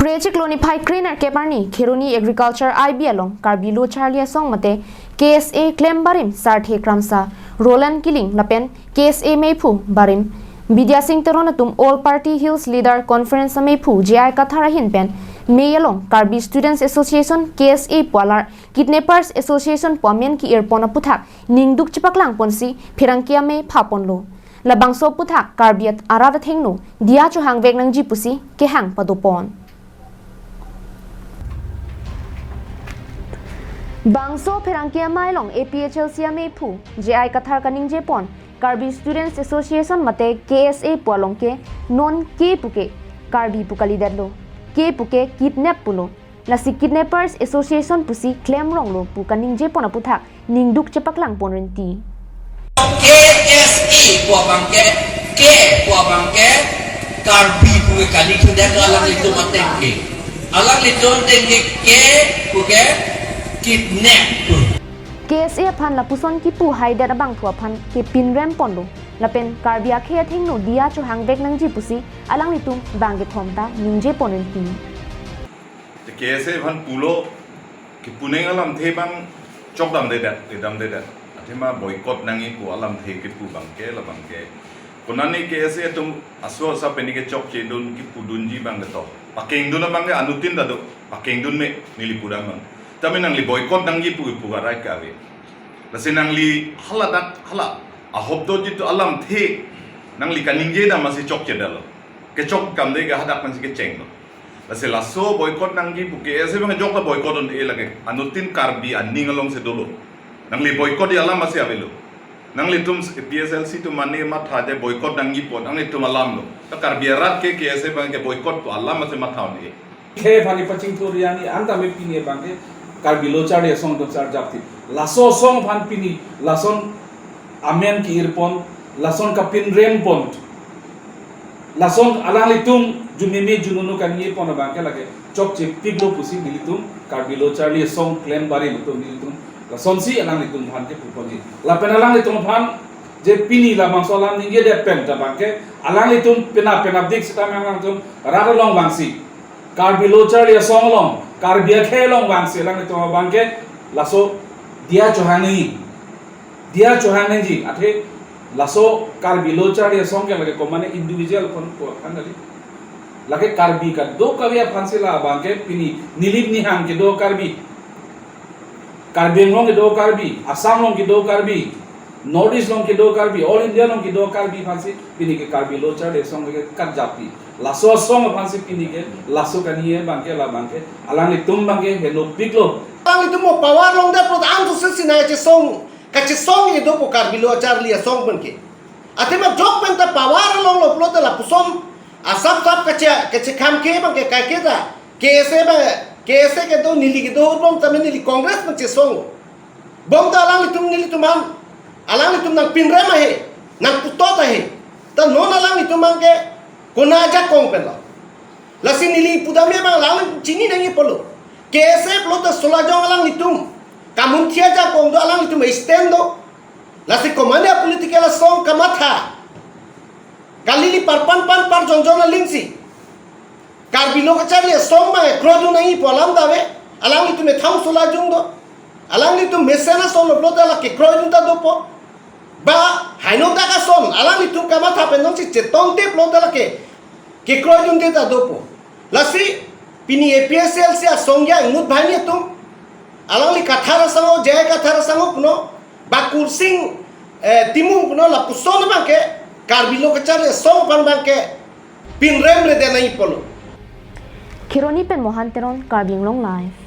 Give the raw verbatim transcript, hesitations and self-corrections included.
Kre chiklo niphai kre nerkep arni Kheroni Agriculture I B along Karbi Lo Charli Asong mate K S A klem barim Sarthe Kramsa, Roland Killing lapen K S A meiphu barim Bidya Sing Teron atum All Party Hills Leader Conference ameiphu J I Kathar ahin pen mei along Karbi Students Association, K S A, pu alar Kidnappers Association pu amen ke-irpon aputhak ningduk chepaklang ponsi pherangke amei phaponlo. Labangso aputhak Karbi at arat athengno diya chohangvek nangji pusi kehang padopon. Bangso pherangke amei along A P H L C ameiphu J I Kathar kaningjepon Karbi Students Association mate K S A pu along ke non K puke Karbi pu kalidetlo, K puke kidnap pulo. Lasi Kidnappers Association pusi klemronglo pu kaningjepon aputhak ningduk chepaklangpon rinti. K S A pu abangke, K pu abangke Karbi puke kali thudet alanglitum ateng ke. Alanglitum ateng ke K puke kidnap pu. K S A aphan lapuson kipu haidet abangphu aphan kepinrem ponlo. Lapen Karbi akhei athengno diya chohangvek nangji pusi alanglitum bang kethom ta ningjepon rinti. Te K S A aphan pulo, kipu nang alamthe abang chokdamdedet, damdedet. Athema boycott nangji pu alamthe kipu abangke, labangke. Konane K S A atum aso asa pini ke chokchedun kipudunji abang ketok. Pakengdun abangke anuttin ta do, pakengdun me neli pudam abang. Tame nangli boycott nangji pu kipu arai kave. Lasi nangli hala dak hala ahop do jitu alamthe nangli kaningje dam asi chokchedetlo. Kechok kamde ke hadak pensi kechenglo. Lasi laso boycott nangji pu K S A abang jokta boycott un-e lake. Anuttin Karbi aning alongsi dolo. Nangli boycott-ji alam asi avelo. Nanglitum A P H L C atum mane matha je boycott nangji pu nanglitum alamlo. Ta Karbi arat ke K S A abang ke boycott pu alam asi matha un-e. Khei aphan ipachingthur yani anta me pini abangke Karbi Lo Charli Asong atum charjapti. Laso asong aphan pini lason amen ke-irpon, lason kapinrempon. Lason alanglitum jumeme jununu kaningje pon abangke lake chokchepiklo pusi nelitum Karbi Lo Charli Asong klem barim atum nelitum lasonsi alanglitum aphan kepuponji. Lapen alanglitum aphan je pini labangso alam ningjedet pen ta abangke alanglitum penap penapdik sitame alanglitum rat along vangsi, Karbi Lo Charli Asong along, Karbi akhei along vangsi alanglitum abangke laso diya chohang nangji. Diya chohang nangji, athe laso Karbi Lo Charli Asong ke lake komane individual kon ko aphan kali. Lake Karbi kadokave aphansi la abangke pini nilip nihang kedo Karbi. Karbi Anglong kedo Karbi, Assam along kedo Karbi, North East along kedo Karbi, All India along kedo Karbi aphansi pini ke Karbi Lo Charli Asong ke karjapti. Laso asong aphansi pini ke laso kaningje abangke labangke alanglitum abangke henopiklo. Alanglitum mo power along det pulote ansose sinai chesong, kachesong kedo pu Karbi Lo Charli Asong pen ke. Athema jok pen ta power alonglo pulote lapuson asap sap kache, kachekham ke abangke kaike ta K S A abang, K S A kedo neli kedo urbom tame neli Congress pen chesong. Bom ta alanglitum nelitum aphan, alanglitum nangpinrem ahe, nangputot ahe. Ta non alanglitum abangke kona ajakong penlo. Lasi neli pudam abang alanglitum chini nangji pulo. K S A pulote solajong alanglitum. Kamunthi ajakong do, alanglitum stand do. Lasi komane political asong kamatha. Kalili parpan pan par jonjon alinsi. Karbi Lo Charli Asong abang kroidun nangji pu alam ta ave. Alanglitum ethang solajong do. Alanglitum mesen asonlo pulote lake kroidun ta dopo. Ba haino dak ason alanglitum kamatha pen nongsi chetongte pulote lake kekroidunde ta dopo. Lasi pini A P H L C asong ya ingut banghini atum. Alangli Kathar asangho, J I Kathar asangho puno, ba Kursing, eh, Timung puno lapuson abangke Karbi Lo Charli Asong aphan abangke pinremredet nangji pulo. Kheroni pen Mohan Teron, Karbi Anglong Live.